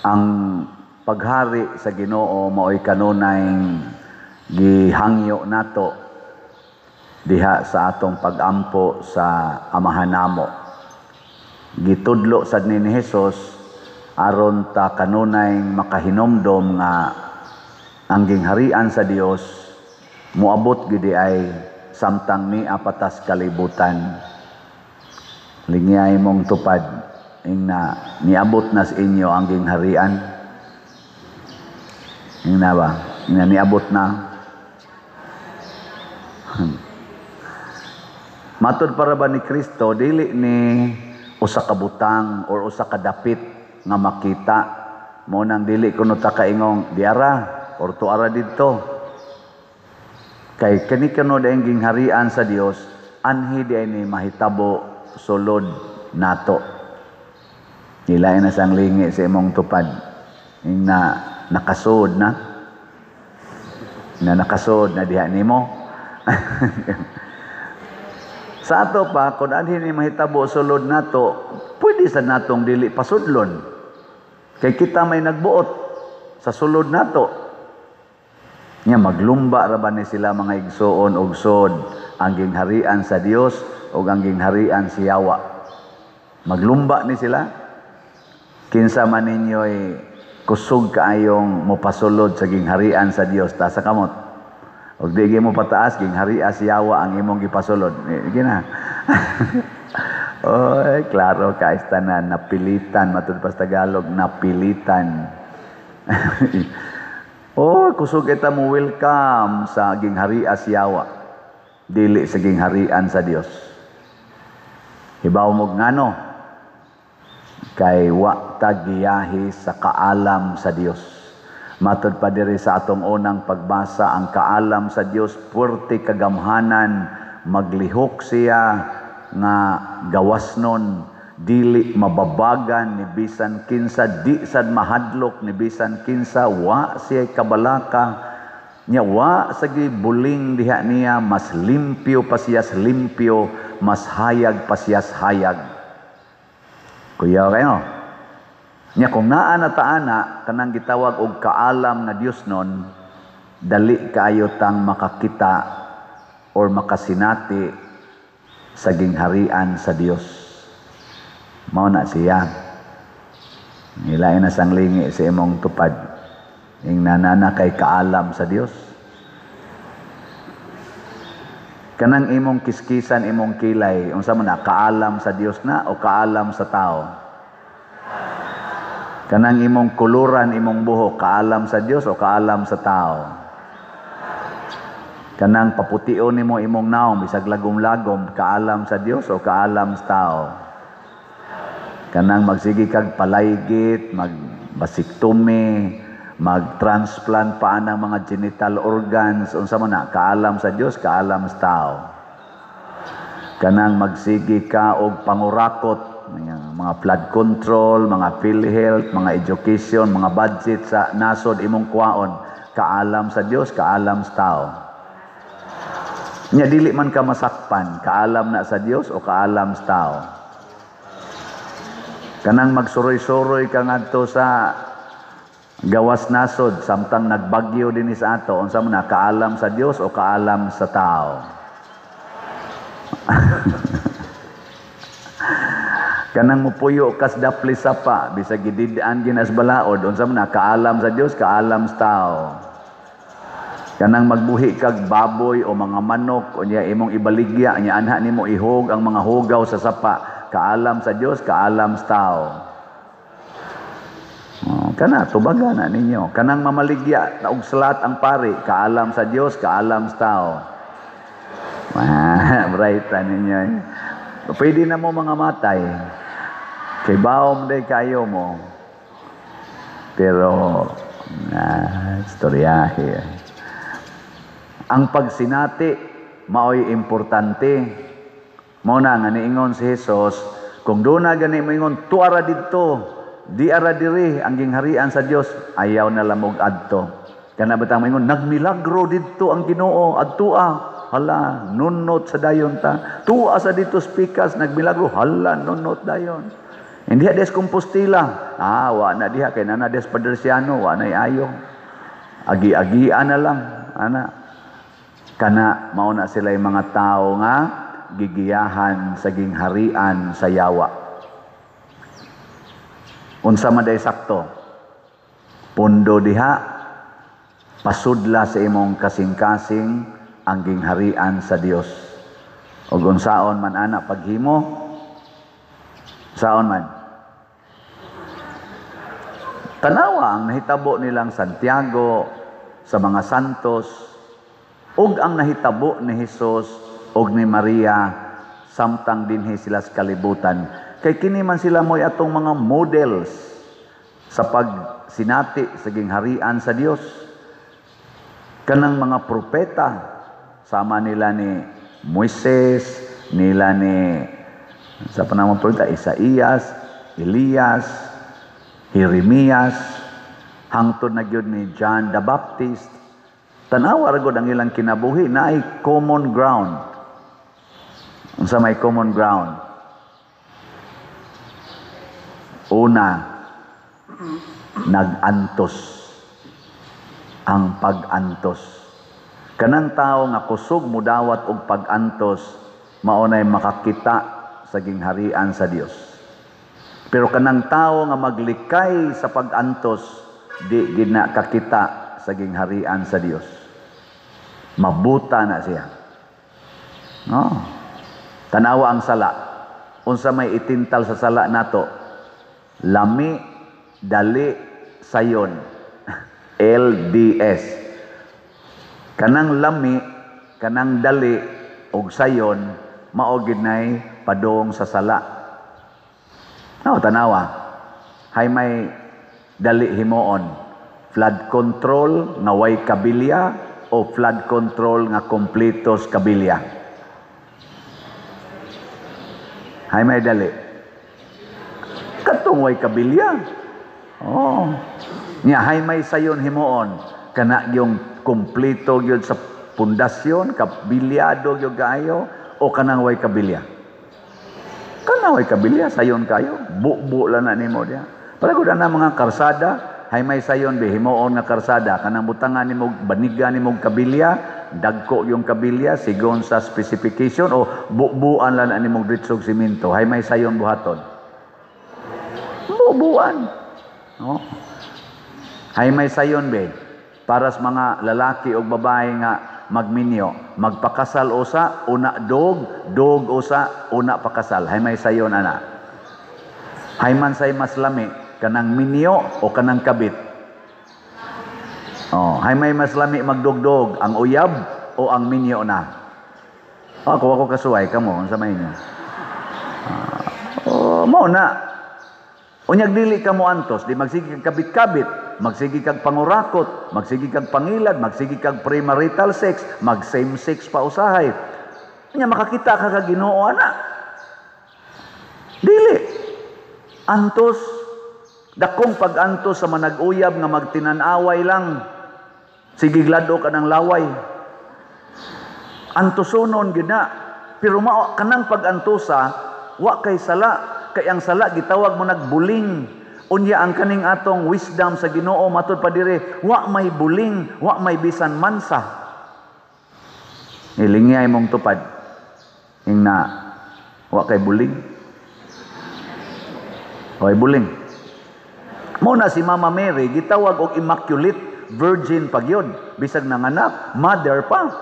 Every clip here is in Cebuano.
Ang paghari sa Ginoo mao'y kanunay gihangyo nato diha sa atong pagampo sa Amahan namo. Gitudlo sad ni Jesus aron ta kanunay makahinomdom nga ang gingharian sa Dios moabot gid ay samtang nia patas kalibutan. Lingyay mong tupad ing na niabot na sa inyo ang gingharian. Ing na ba? Ing na niabot na. Matod para ba ni Kristo, dili ni usa ka butang or usa ka dapit nga makita. Mo nang dili kuno ta kaingong diara or tuara didto. Kay kani kuno daing gingharian sa Dios, anhi di ay ni mahitabo sulod nato. Nilain na sang lingi sa imong tupad. Ing na nakasud na. Na nakasud na diha nimo. Sa ato pa, kung anhi ni mahitabo sulod nato, pwede sa natong dili pasudlon. Kay kita may nagbuot sa sulod nato. Nya maglumba ra ba ni sila, mga igsuon, og sod ang gingharian sa Dios ug ang gingharian si Yawa? Maglumba ni sila. Kinsa man ninyo'y kusog kaayong mopasulod sa gingharian sa Dios, taas sa kamot. Ug di mo pataas, gingharian si Yawa ang imong gipasulod. Eh, gina. Oy, klaro kay tanan napilitan, matud pa sa Tagalog, napilitan. Oh, kusog kita mo welcome sa gingharian si Yawa. Dili sa gingharian sa Dios. Hibaw mo ngano? Kay wa ta giyahi sa kaalam sa Dios. Matod pa diri sa atong unang pagbasa, ang kaalam sa Dios puwerte kagamhanan, maglihok siya nga gawasnon, dili mababagan ni bisan kinsa, di sad mahadlok ni bisan kinsa, wa siya kabalaka nya, wa sa buling diha niya, mas limpyo pa siya sa limpyo, mas hayag pa siya sa hayag. Kuya kayo. Nya kung naa na ta ana kanang gitawag og kaalam nga Dios nun, dali kaayo tang makakita or makasinati sa gingharian sa Dios. Mao na siya. Nilain na sang lingi sa imong tupad. Ing nanana kay kaalam sa Dios. Kanang imong kiskisan, imong kilay, unsa man na, kaalam sa Dios na o kaalam sa tao? Kanang imong kuluran, imong buhok, kaalam sa Dios o kaalam sa tao? Kanang papution nimo imong naong bisag lagom-lagom, kaalam sa Dios o kaalam sa tao? Kanang magsige kag palaygit, magbasiktomy, mag-transplant pa ang mga genital organs, unsa man na, kaalam sa Dios, kaalam sa tao? Kanang magsige ka og pangurakot, mga flood control, mga PhilHealth, mga education, mga budget sa nasod imong kuwaon, kaalam sa Dios, kaalam sa tao? Nya dili man ka masakpan, kaalam na sa Dios o kaalam sa tao? Kanang magsuroy-suroy ka ngadto sa gawas nasod samtang nagbagyo dinhi sa ato, unsa man na, kaalam sa Dios o kaalam sa tao? Kanang mupuyo kas dapli sapa bisag gidid-an ginas balaod, unsa man na, kaalam sa Dios, kaalam sa tao? Kanang magbuhi kag baboy o mga manok unya imong ibaligya, nya anha nimo ihog ang mga hugaw sa sapa, kaalam sa Dios, kaalam sa tao? Oh, kana tubaga na ninyo. Kanang mamaligya og salat ang pari, kaalam sa Dios, kaalam sa tao? Ah, bright ninyo. Eh. Pwede na mo mga matay. Kay baom day kayo mo. Pero istoryahe. Ang pagsinati maoy importante. Mao na nga niingon si Jesus, kung doon na gani moingon tuara didto, di ara diri ang gingharian sa Dios, ayaw na lamog adto. Kana bitang moingon nagmilagro didto ang Ginoo, adtoa. Hala, nunot sa dayon ta. Tuwa sa dito spikas nagmilagro, hala, nunot dayon. Hindi des Compostela. Ah, wa na diha kay nana des Padersiano, wa na ayo. Agi-agian na lang, ana. Kana mao na sila yung mga tao nga gigiyahan sa gingharian sa yawa. Unsa man day sakto? Pundo diha, pasudla sa imong kasing-kasing ang gingharian sa Dios. Ug unsaon man ana paghimo? Saon man? Tanawa ang nahitabo nilang Santiago sa mga santos ug ang nahitabo ni Hesus ug ni Maria samtang dinhi sila sa kalibutan. Kay kini man sila mo'y atong mga models sa pagsinati sa gingharian sa Dios. Kanang mga propeta sama nila ni Moises, nila ni sa panahon propeta Isaías, Elias, Jeremias, hangtod na gyud ni John the Baptist. Tanawa ra gud ang ilang kinabuhi naay common ground. Unsa may common ground? Una, nag-antos. Ang pag-antos. Kanang tao nga kusog mudawat og pag-antos, mao nay makakita sa gingharian sa Dios. Pero kanang tao nga maglikay sa pag-antos, di gid na kakita sa gingharian sa Dios. Mabuta na siya. No. Tanawa ang sala. Unsa may itintal sa sala nato? Lami, dali, sayon. LDS. Kanang lami, kanang dali og sayon, mao gid nay padung sa sala. No, tanawa. Hay may dali himuon. Flood control nga way kabilya o flood control nga kompletos kabilya. Hay may dali. Katong way kabilya. Oh. Nya hay may sayon himuon kana yung kompleto gyud sa pundasyon, kabilyado gyud kaayo o kanang way kabilya. Kanang way kabilya sayon kayo, bubo lang na nimo diha. Palagod na mga karsada, hay may sayon be himuon nga karsada kanang butangan nimo baniga nimo kabilya, dagko yung kabilya sigon sa specification o bubuan lang na nimo dritsog simento, hay may sayon buhaton. Bubuan. No? Hay may sayon be para sa mga lalaki o babae nga magminyo, magpakasal usa, una dog, dog usa, una pakasal. Hay may sayon ana. Hay man say mas lami kanang minyo o kanang kabit. Oh, hay may mas lami magdogdog ang uyab o ang minyo na. Oh, ako ako kasuway kamo unsa may inyo. Oh, mao na. Unyag dili ka mo antos, di magsige kag kabit-kabit, magsige kag pangurakot, magsige kag pangilad, magsige kag premarital sex, mag same sex pa usahay. Unya makakita ka ka Ginoo ana. Dili. Antos, dakong pag-antos sa manag-uyab nga magtinan-away lang. Sige glado ka ng laway. Antosonon gid na. Pero mao kanang pag-antosa, wa kay sala. Kay ang sala gitawag mo nagbuling. Unya ang kaning atong wisdom sa Ginoo matud pa dire, wa may buling, wa may bisan mansa. Nilingay mong tupad. Ingna wa kay buling. Wa buling. Mo na si Mama Mary gitawag og Immaculate Virgin pagyod, bisag nanganak, mother pa.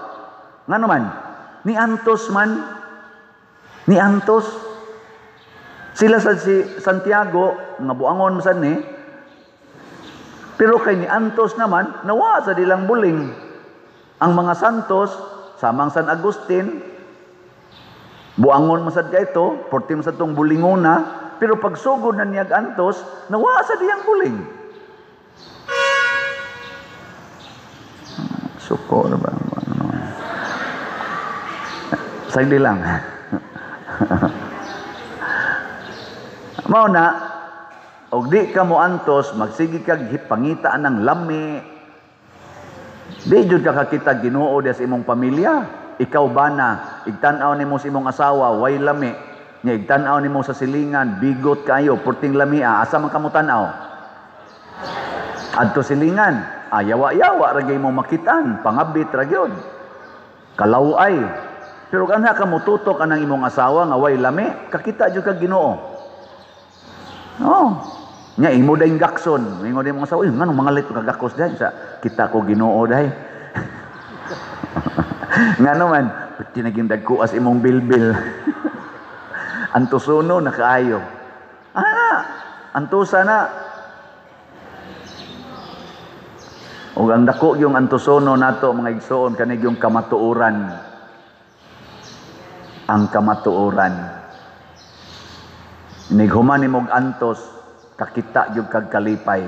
Ngano man? Ni antos man. Ni antos. Sila sa si Santiago nga buangon man ni, pero kay ni antos naman nawa sa dilang buling. Ang mga santos samang San Agustin buangon man sad kayto, porti man sad tong bulingona, pero pagsugod na niyag antos nawa sa diyang buling. Suko na ba? Sagdi lang. Mao na, og di ka mo antos, magsige kag pangitaan ng lami. Di jud ka kakita Ginoo diha sa imong pamilya. Ikaw ba na, igtan-aw nimo sa imong asawa, way lami. Nya igtan-aw nimo sa silingan, bigot kayo, purting lamia, asa man kamo tan-aw? Adto silingan, yawa-yawa ra gyud mo makitaan, pangabit ra gyud. Kalaway. Pero kanha ka motutok anang imong asawa nga way lami, kakita jud kag Ginoo. Oh. Nya imo dayng gakson, ingon imong asawa, "Uy, nganong mangalit ka gakos day?" Sa kita ko Ginoo day. Ngano man, pati naging dagkuas imong bilbil. Antusono na kaayo. Ah, antusa na. Ug ang dako yung antusono nato mga igsoon kani yung kamatuoran. Ang kamatuoran. Nighuman nimog antos, kakita gyud kag kalipay.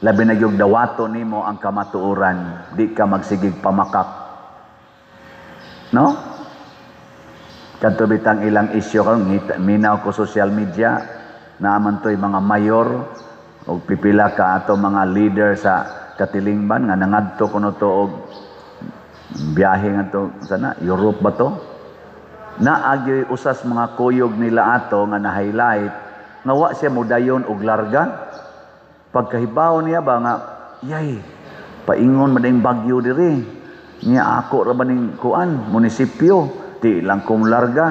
Labi na gyud dawato nimo ang kamatuoran, di ka magsigig pamakak. No? Kadto bitang ilang isyu karon, minaw ko social media, naaman to'y mga mayor og pipila ka ato mga leader sa katilingban nga nangadto kuno to og biyahe ngadto sana Europe ba to? Naagyoy usas mga kuyog nila ato nga na-highlight nga wa siya modayon og larga. Pagkahibaw niya ba nga yay paingon man ding bagyo diri niya, ako ra ba ning kuan munisipyo, di lang kong larga.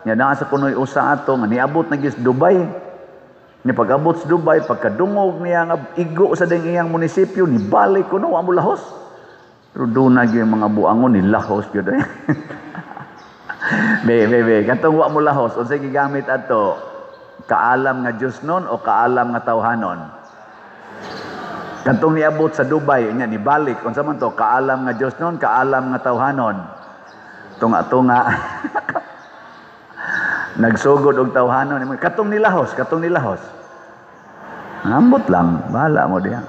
Nya naa sa kunoy usa ato nga niabot na gyud sa Dubai. Nya pag-abot sa Dubai, pagkadungog niya nga igo sa ding iyang munisipyo, nibalik kuno, wa mo lahos. Pero doon na gyud mga buangon, nilahos gyud. Be, be, be, katong wa mo lahos, unsay gigamit ato? Kaalam nga Dios nun o kaalam nga tawhanon? Katong niabot sa Dubai, nya nibalik, unsa man to? Kaalam nga Dios nun, kaalam nga tawhanon? Tunga-tunga. Nagsugod og tawhanon, katong nilahos, katong nilahos. Ambot lang, bahala mo diha.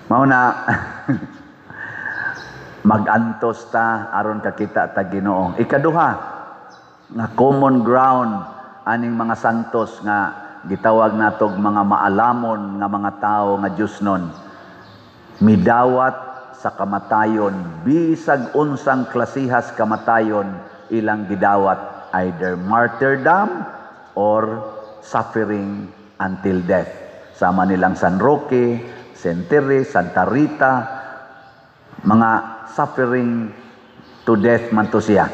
Mao na magantos ta aron kakita ta Ginoo. Ikaduha nga common ground aning mga santos nga gitawag natog mga maalamon nga mga tawo nga Dios nun. Midawat sa kamatayon, bisag unsang klasihas kamatayon ilang gidawat, either martyrdom or suffering until death. Sama nilang San Roque, Saint Therese, Santa Rita, mga suffering to death man to siya.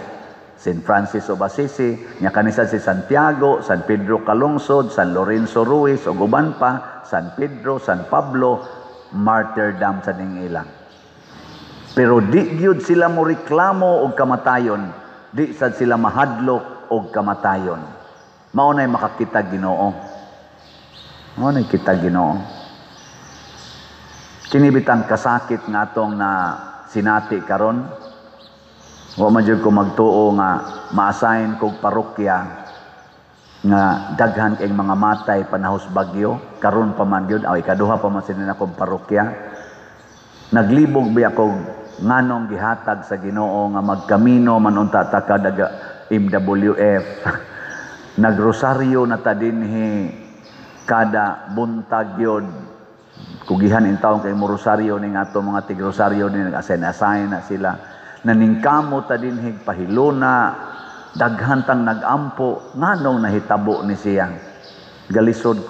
Saint Francis of Assisi, nya kanisa si Santiago, San Pedro Calungsod, San Lorenzo Ruiz, ug uban pa, San Pedro, San Pablo, martyrdom sa ning ilang. Pero di gyud sila mo reklamo og kamatayon, di sad sila mahadlok og kamatayon. Mao nay makakita Ginoo. Mao nay kita Ginoo. Kini bitang kasakit nga atong na sinati karon. Wa man jud ko magtuo nga ma-assign kog parokya nga daghan kay mga matay panahos bagyo, karon pa man gyud, aw ikaduha pa man sila akong parokya. Naglibog biya kog nganong gihatag sa Ginoo nga magkamino man unta ta kada MWF. Nagrosaryo na ta dinhi kada buntag gyud. Kugihan in taon kay mo rosaryo ning ato mga tigrosaryo ni nag-assign-assign na sila. Naningkamo ta dinhi pahiluna, daghan tang nagampo nganong nahitabo ni siya. Galisod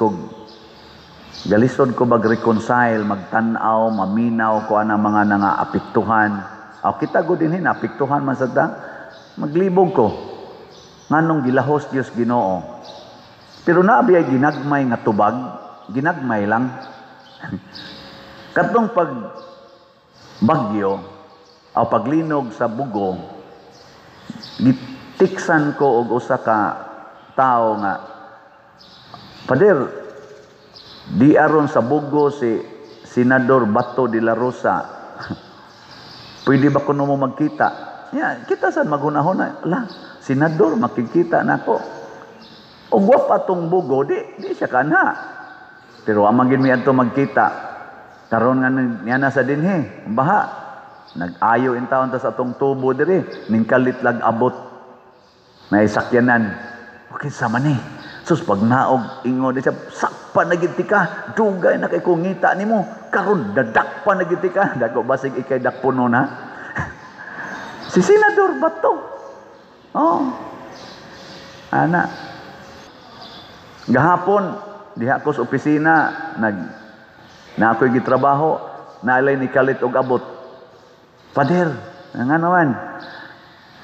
ko mag-reconcile, magtan-aw, maminaw ko anang mga nangaapektuhan. Aw kita go dinhi naapektuhan man sad ta. Maglibog ko nganong gilahos Dios Ginoo. Pero naa biyay ginagmay nga tubag, ginagmay lang. Katong pag bagyo o paglinog sa bugo, gitiksan ko og usa ka tawo nga, Pader, di aron sa bugo si Senador Bato de la Rosa. Pwede ba kuno mo magkita? Ya, kita sad maghunahuna. La, senador makikita nako. Og wa pa tong bugo, di siya kanha. Pero amang gid mi adto magkita. Karon nga niya na sa dinhi, baha. Nag-ayo in taon ta sa atong tubo diri, ningkalit lag abot. May sakyanan. Okay sama ni. Sus pag naog ingon di siya, sakpa na gid ka, dugay na kay kong ngita nimo, karon dadakpa na gid ka. Dako basig ikay dakpuno na. Si Senador Bato. Oh. Ana. Gahapon diha ko sa opisina nag na ako'y gitrabaho, naalay ni kalit og abot. "Pader," nga naman.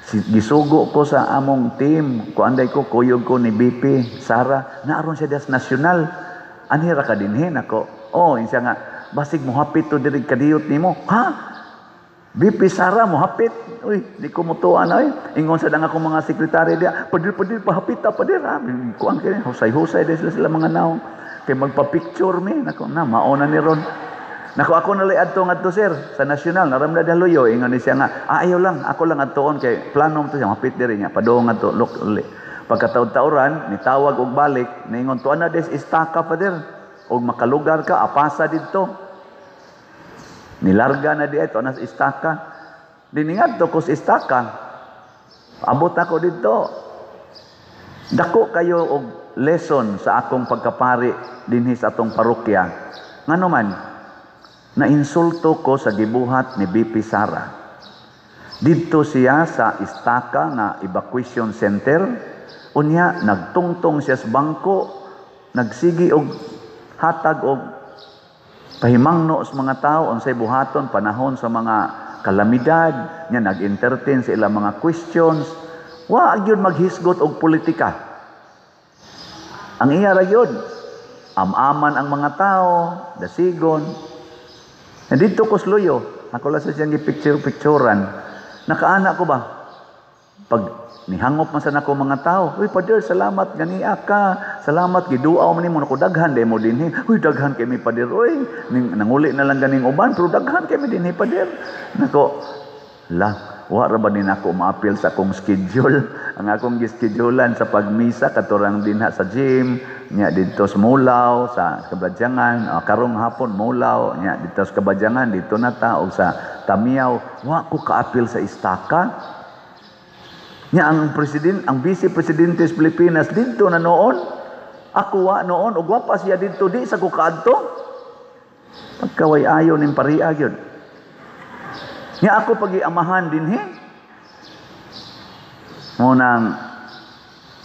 Gisugo ko sa among team, kuanday ko, kuyog ko ni BP Sara, naaron siya das nasyonal. "Anhi ra ka dinhi?" Nako. "Oh," siya nga, "basig mohapit to diri kadiyot nimo." Ha? BP Sara mohapit. Uy, di ko mutuan ay. Ingon sa dang akong mga sekretary diya, "Pader, pader, pahapit ta, pader." Ha? Kuan kay husay-husay di sila mga naong. Kay magpa-picture mi. Nako, na, mauna ni ron. Nako, "Ako na lay adto ngadto, sir, sa nasyonal, naramda daluyo." Ingon ni siya nga, "Ah, ayaw lang, ako lang adtoon kay plano mo to siya mapit diri niya, padung ngadto look uli." Pagkataod-taoran, nitawag og balik, niingon, "Tuan na des istaka, pader. Og makalugar ka, apasa didto." Nilarga na di ito, nas istaka. Diningadto ko sa istaka. Abot ako didto. Dako kayo og lesson sa akong pagkapari dinhi sa atong parokya. Ngano man, nainsulto ko sa gibuhat ni BP Sara. Didto siya sa istaka nga evacuation center. Unya nagtungtong siya sa bangko, nagsigi og hatag og pahimangno sa mga tao unsay buhaton panahon sa mga kalamidad nya, nag-entertain sa ilang mga questions. Wa gyud maghisgot og politika. Ang iya ra gyud, am-aman ang mga tao, dasigon. Didto ko sa luyo, ako lang sa siyang gipicture-picturean. Nakaana ko ba? Pag nihangop man sa nako mga tao, "Uy, pader, salamat, ganiya ka. Salamat, giduaw man nimo. Nako, daghan day mo dinhi. Uy, daghan kay mi, pader. Uy, nanguli na lang ganing uban, pero daghan kay mi dinhi, pader." Nako, la, wa ra ba ni nako maapil sa akong schedule? Ang akong gischedulean sa pagmisa, katurang dinha sa gym, nya didto sa Mulaw, sa Kabadyangan, karong hapon Mulaw, nya didto sa Kabadyangan, didto na ta, og sa Tamiaw, wa ko kaapil sa istaka. Nya ang president, ang vice presidente sa Pilipinas didto na noon. Ako wa noon ug wa pa siya didto, di sa ko kaadto. Pagkaway ayo ning paria gyud. Nya ako pagiamahan dinhi. Mo nang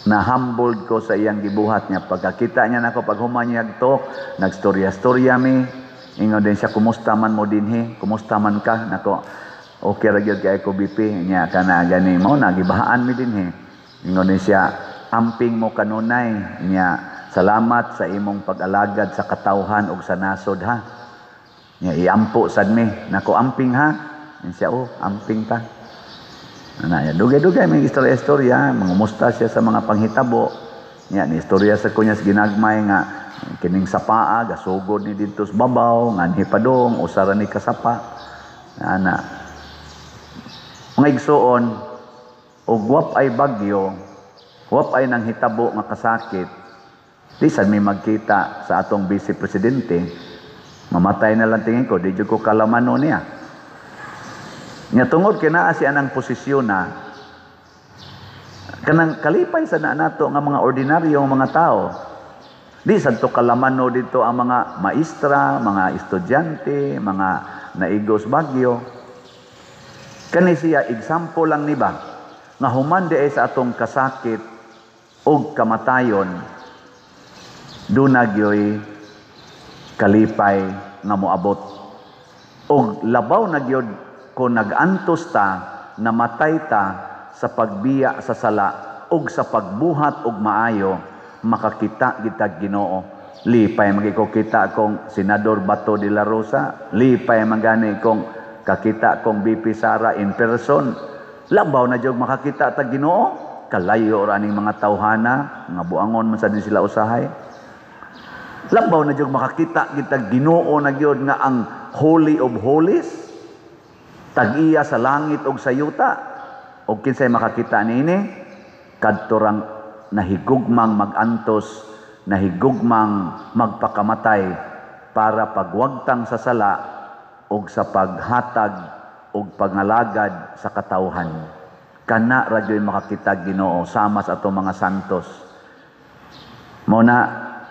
na-humbled ko sa iyang gibuhat niya. Pagkakita niya nako, pag human niya talk, nagstorya-storya mi. Ingon din siya, "Kumusta man mo dinhi? Kumusta man ka?" Nako, "Okay ra gyud kay ko, BP." Nya kana gani mo nagibahaan mi dinhi. Ingon din siya, "Amping mo kanunay." Nya, "Salamat sa imong pag-alagad sa katawhan ug sa nasod ha." Nya iampo sad mi. Nako, "Amping ha." Ingon siya, "Oh, amping ta." Ana ya, dugay-dugay may istorya-istorya, mangumusta siya sa mga panghitabo. Nya ni istorya sa kunya sa ginagmay nga kining sapaa gasugod ni didto sa babaw nganhi padong usa ra ni kasapa. Ana. Mga igsuon, og wap ay bagyo, wap ay nang hitabo nga kasakit, di sad mi magkita sa atong vice presidente. Mamatay na lang tingin ko, di jud ko kalamano niya. Nya tungod kay naa siya ng posisyon na kanang kalipay sa na nato nga mga ordinaryong mga tao. Di sad to kalamano dito ang mga maestra, mga estudyante, mga naigos bagyo. Kani siya example lang ni ba nga human di ay sa atong kasakit og kamatayon, duna gyoy kalipay nga moabot. Og labaw na gyud kung nag-antos ta, namatay ta sa pagbiya sa sala ug sa pagbuhat og maayo, makakita gitag Ginoo. Lipay man ko kita kong Senador Bato de la Rosa, lipay man gani kong kakita kong BP Sara in person. Labaw na jud makakita ta Ginoo, kalayo ra ning mga tawhana nga buangon man sad sila usahay. Labaw na jud makakita kita Ginoo na gyud nga ang Holy of Holies, tag-iya sa langit ug sa yuta. Og kinsay makakita niini? Kadto rang nahigugmang magantos, nahigugmang magpakamatay para pagwagtang sa sala ug sa paghatag ug pangalagad sa katawhan. Kana ra gyud makakita Ginoo sama sa atong mga santos. Mao na,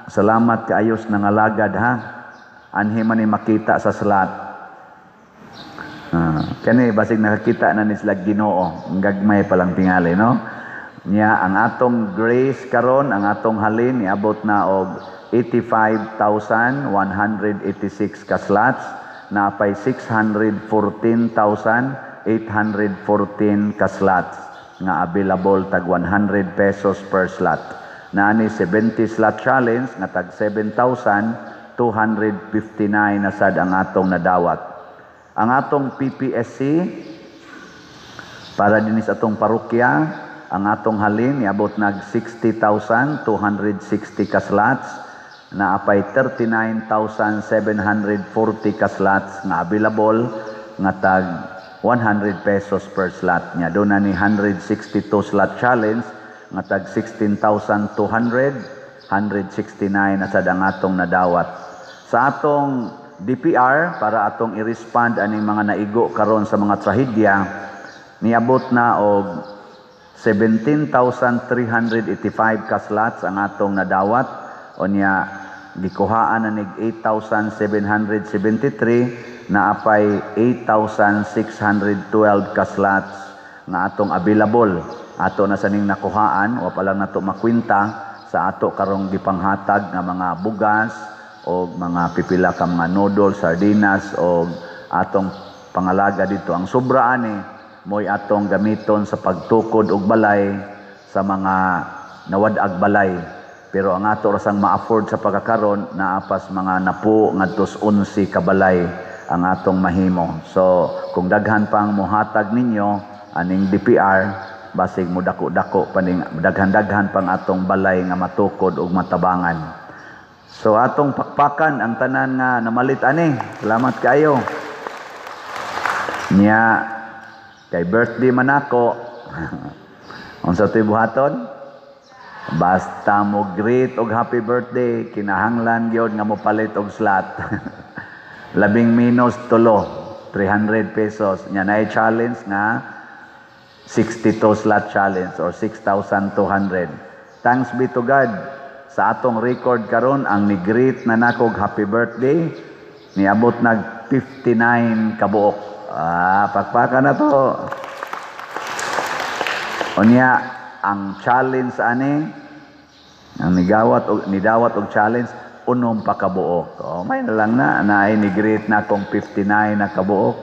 salamat kaayos nangalagad ha. Anhi man ni makita sa salat. Kani basig nakakita na ni sila Ginoo, gagmay pa lang tingali, no? Nya ang atong grace karon, ang atong halin niabot na og 85,186 ka slots, napay 614,814 ka slots nga available, tag 100 pesos per slot. Naani 70 slot challenge nga tag 7,259 na sad ang atong nadawat. Ang atong PPSC para dinhi sa atong parokya, ang atong halin niabot nag 60,260 ka slots, naapay 39,740 ka slots nga available nga tag 100 pesos per slot. Nya duna ni 162 slot challenge nga tag 16,200, 169 na sad ang atong nadawat. Sa atong DPR, para atong i-respond aning mga naigo karon sa mga trahedya, niabot na og 17,385 ka slots ang atong nadawat. Unya gikuhaan na nig 8,773, naapay 8,612 ka slots nga atong available. Ato na sa ning nakuhaan, wa pa lang nato makwenta sa ato karong gipanghatag nga mga bugas o mga pipila ka mga noodles, sardinas o atong pangalaga dito. Ang sobra ani mo'y atong gamiton sa pagtukod og balay sa mga nawad-ag balay. Pero ang ato rasang ma-afford sa pagkakaron, naapas mga napo ngadtos 11 ka balay ang atong mahimo. So kung daghan pang mohatag ninyo aning DPR, basig mo dako-dako paning daghan-daghan pang atong balay nga matukod ug matabangan. So atong pakpakan ang tanan nga namalit ani. Salamat kaayo. Nya kay birthday man ako. Unsa to'y buhaton? Basta mo greet og happy birthday, kinahanglan gyud nga mopalit og slot. Labing minus tulo, 300 pesos. Nya naay challenge nga 62 slot challenge or 6,200. Thanks be to God. Sa atong record karon, ang ni-greet na nako og happy birthday niabot nag 59 kabuok. Ah, pakpakan na to. Unya ang challenge ani, ang nigawat og nidawat og challenge, unom pa kabuok. Oh, may na lang na naay ni-greet na akong 59 na kabuok.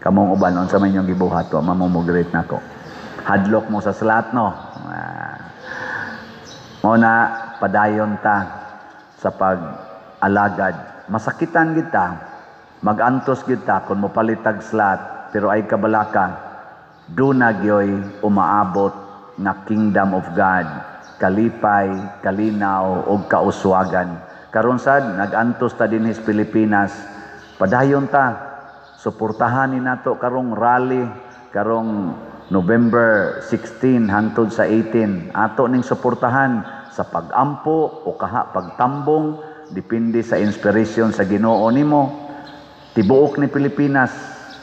Kamong uban, unsa man inyong gibuhat, wa man mo mo-greet nako. Hadlok mo sa slot, no. Ah. Mo na padayon ta sa pag-alagad. Masakitan kita, magantos kita kung mopalitag slot, pero ay kabalaka, duna gyoy umaabot nga kingdom of God, kalipay, kalinaw ug kauswagan. Karon sad nagantos ta dinhi sa Pilipinas, padayon ta, suportahan ni nato karong rally karong November 16 hangtod sa 18. Ato ning suportahan sa pag-ampo o kaha pagtambong, depende sa inspiration sa Ginoo nimo. Tibuok ni Pilipinas,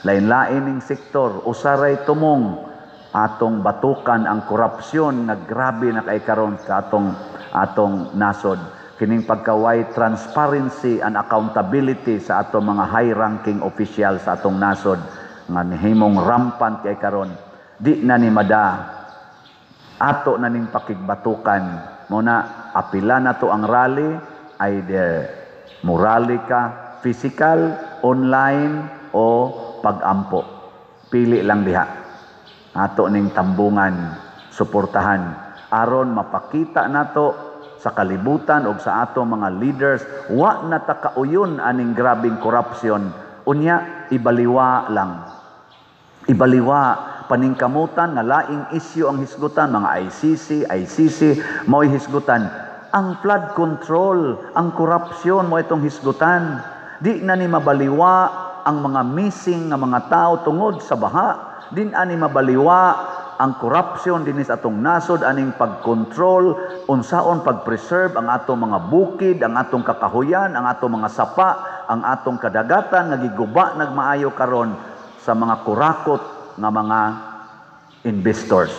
lain-lain ning sektor, usaray tumong atong batukan ang korupsyon nga grabe na kay karon sa atong nasod. Kining pagkaway transparency and accountability sa atong mga high-ranking official sa atong nasod nga nihimong rampant kay karon. Di na ni mada, ato na ning pakigbatukan. Mo na apila na to ang rally, either morally ka, physical, online o pag-ampo. Pili lang diha. Ato ning tambungan, suportahan aron mapakita nato sa kalibutan og sa ato mga leaders, wa na ta kauyon aning grabing corruption. Unya ibaliwa lang. Ibaliwa paningkamutan nga laing isyu ang hisgutan, mga ICC, ICC mao'y hisgutan. Ang flood control, ang korupsyon mo itong hisgutan. Di na ni mabaliwa ang mga missing nga mga tao tungod sa baha. Di na ni mabaliwa ang corruption dinhi sa atong nasod, aning pagkontrol, unsaon pag-preserve ang atong mga bukid, ang atong kakahuyan, ang atong mga sapa, ang atong kadagatan nga giguba nagmaayo karon sa mga kurakot nga mga investors.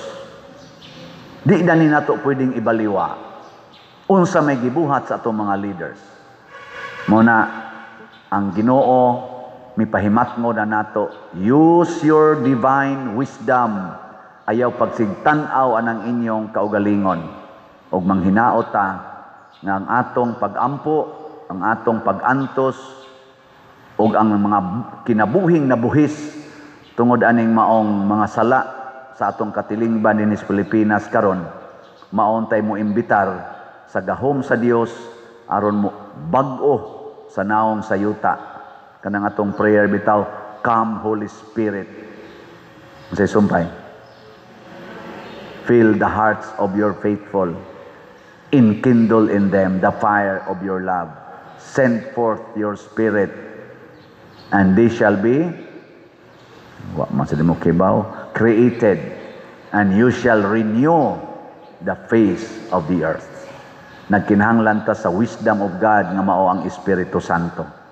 Di na ni nato pwedeng ibaliwa unsa may gibuhat sa atong mga leaders. Muna ang Ginoo mipahimatngo na nato, use your divine wisdom. Ayaw pagsigtan-aw anang inyong kaugalingon. Ug manghinaot ta nga ang atong pagampo, ang atong pagantos, ug ang mga kinabuhing nabuhis tungod aning maong mga sala sa atong katilingban dinhi sa Pilipinas karon, mao untay mo imbitar sa gahom sa Dios aron mo bag-o sa naong sa yuta. Kanang atong prayer bitaw, "Come, Holy Spirit." Unsay sumpay? "Fill the hearts of your faithful. Enkindle in them the fire of your love. Send forth your Spirit, and they shall be," wa man sa mo kibaw, "created, and you shall renew the face of the earth." Nagkinahanglan ta sa wisdom of God nga mao ang Espiritu Santo.